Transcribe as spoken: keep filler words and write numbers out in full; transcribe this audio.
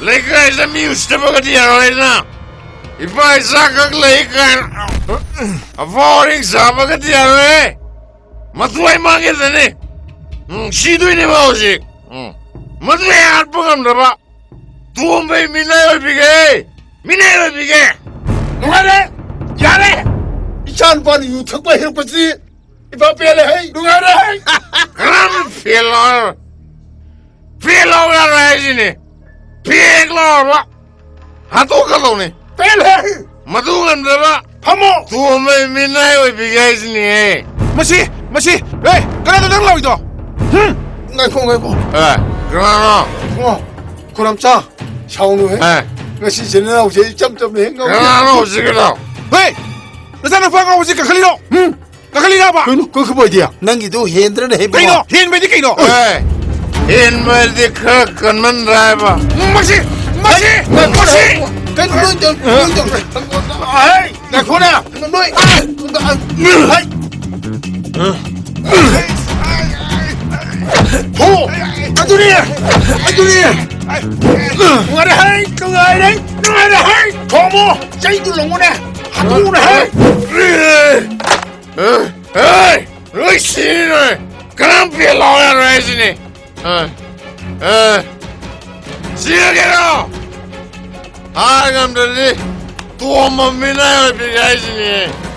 ꯂꯩꯀꯥꯏꯗ ꯃꯤ ꯎꯁꯤꯠꯇꯕꯒꯗꯤ ꯌꯥꯔꯣꯏꯅ꯫ ꯏꯄꯥ ꯏꯆꯥ ꯈꯛ ꯂꯩ ꯀꯥꯏꯅ ꯑꯐꯥꯎ ꯑꯔꯤꯡ ꯁꯥꯕꯒꯗꯤ ꯌꯥꯔꯣꯏꯍꯦ꯫ ꯃꯗꯨ ꯑꯩ ꯃꯥꯡꯒꯦꯗꯅꯤ꯫ ꯎꯝ, ꯁꯤꯗꯣꯏꯅꯦꯕ ꯍꯧꯖꯤꯛ꯫ ꯎꯝ꯫ ꯃꯗꯨ ꯑꯩ ꯍꯥꯠꯄ ꯉꯝꯗ꯭ꯔꯕ꯫ ꯇꯣꯝꯕꯩ ꯃꯤꯅꯥꯏ ꯑꯣꯏꯕꯤꯒꯦ꯫ ꯃꯤꯅꯥꯏ ꯑꯣꯏꯕꯤꯒꯦ꯫ ꯅꯨꯡꯉꯥꯏꯔꯦ꯫ ꯌꯥꯔꯦ꯫ ꯏꯆꯥ ꯅꯨꯄꯥꯅ ꯌꯨ ꯊꯛꯄ ꯍꯩꯔꯛꯄꯁꯤ ꯏꯄꯥ ꯄꯦꯜꯂꯦ ꯍꯩ꯫ ꯅꯨꯡꯉꯥꯏꯔꯦ ꯍꯩ꯫ ꯀꯔꯝ ꯐꯦꯜ ꯂꯧꯔ-, ꯐꯦꯜ ꯂꯧꯔ ꯍꯥꯏꯁꯤꯅꯦ꯫ ꯐꯦꯛ ꯂꯧꯔꯕ꯫ ꯍꯥꯠꯇꯣꯛꯀꯗꯧꯅꯤ꯫ ꯄꯦꯜꯂꯦ꯫ ꯃꯗꯨ ꯉꯝꯗ꯭ꯔꯕ꯫ ꯐꯝꯃꯣ꯫ ꯇꯣꯝꯕꯩ ꯃꯤꯅꯥꯏ ꯑꯣꯏꯕꯤꯒꯦ ꯍꯥꯏꯁꯤꯅꯦ꯫ ꯃꯁꯤ, ꯃꯁꯤ, ꯑꯦ, ꯀꯅꯥꯗꯣ ꯅꯪ ꯂꯥꯎꯔꯤꯗꯣ? ꯍꯨꯝ? ꯉꯥꯏꯈꯣ, ꯉꯥꯏꯈꯣ꯫ ꯑꯦ, ꯀꯅꯥꯅꯣ? ꯉꯥꯏꯈꯣ꯫ ꯈꯨꯔꯝꯆꯥ, ꯁꯥꯎꯅꯨꯍꯦ꯫ ꯑꯦ꯫ ꯉꯁꯤ ꯏꯆꯤꯟ ꯏꯅꯥꯎꯁꯦ ꯏꯆꯝ ꯆꯝꯅ ꯍꯦꯛ ꯉꯥꯎꯖꯩ꯫ ꯀꯅꯥꯅꯣ ꯍꯧꯖꯤꯛꯀꯤꯗꯣ? ꯍꯦ! ꯅꯆꯥꯅꯨꯄꯥ ꯉꯥꯎꯕꯁꯤ ꯀꯟꯈꯠꯂꯤꯔꯣ? ꯍꯨꯝ? ꯀꯟꯈꯠꯂꯤꯔꯕ? ꯀꯩꯅꯣ, ꯀꯟꯈꯠꯄ ꯍꯥꯏꯗꯤ? ꯅꯪꯒꯤꯗꯨ ꯍꯦꯟꯗ꯭ꯔꯅ ꯍꯦꯟꯕ꯭ꯔꯣ? ꯀꯩꯅꯣ? ꯍꯦꯟꯕꯗꯤ ꯀꯩꯅꯣ? ꯑꯦ, ꯍꯦꯟꯕꯗꯤ ꯈꯔ ꯀꯟꯃꯟꯗ꯭ꯔꯥ ꯍꯥꯏꯕ? ꯃꯁꯤ! ꯃꯁꯤ! ꯃꯁꯤ! ꯀꯩꯅꯣ, ꯅꯣꯏ ꯇꯧ-, ꯅꯣꯏ ꯇꯧ-, ꯍꯩ! ꯉꯥꯏꯈꯣꯅꯦ! ꯅꯣꯏ! ꯍꯩ! ꯍꯣ! ꯑꯗꯨꯅꯤ! ꯑꯗꯨꯅꯤ! ꯅꯨꯡꯉꯥꯏꯔꯦ ꯍꯩ! ꯅꯨꯡꯉꯥꯏꯔꯦ! ꯅꯨꯡꯉꯥꯏꯔꯦ ꯍꯩ! ꯊꯣꯡꯉꯣ! ꯆꯩꯗꯨ ꯂꯪꯉꯨꯅꯦ! ꯍꯥꯠꯇꯣꯛꯎꯅꯦ ꯍꯩ! ꯑꯦ, ꯑꯦ, ꯂꯣꯏ ꯁꯤꯔꯦ꯫ ꯀꯅꯥꯝ ꯄꯦꯜ ꯂꯥꯎ ꯌꯥꯔꯣꯏ ꯍꯥꯏꯁꯤꯅꯤ꯫ ꯑꯦ, ꯑꯦ, ꯁꯤꯔꯒꯦꯔꯣ? ꯍꯥꯏ ꯉꯝꯗ꯭ꯔꯗꯤ ꯇꯣꯝꯕ ꯃꯤꯅꯥꯏ ꯑꯣꯏꯕꯤꯒꯦ ꯍꯥꯏꯁꯤꯅꯤ꯫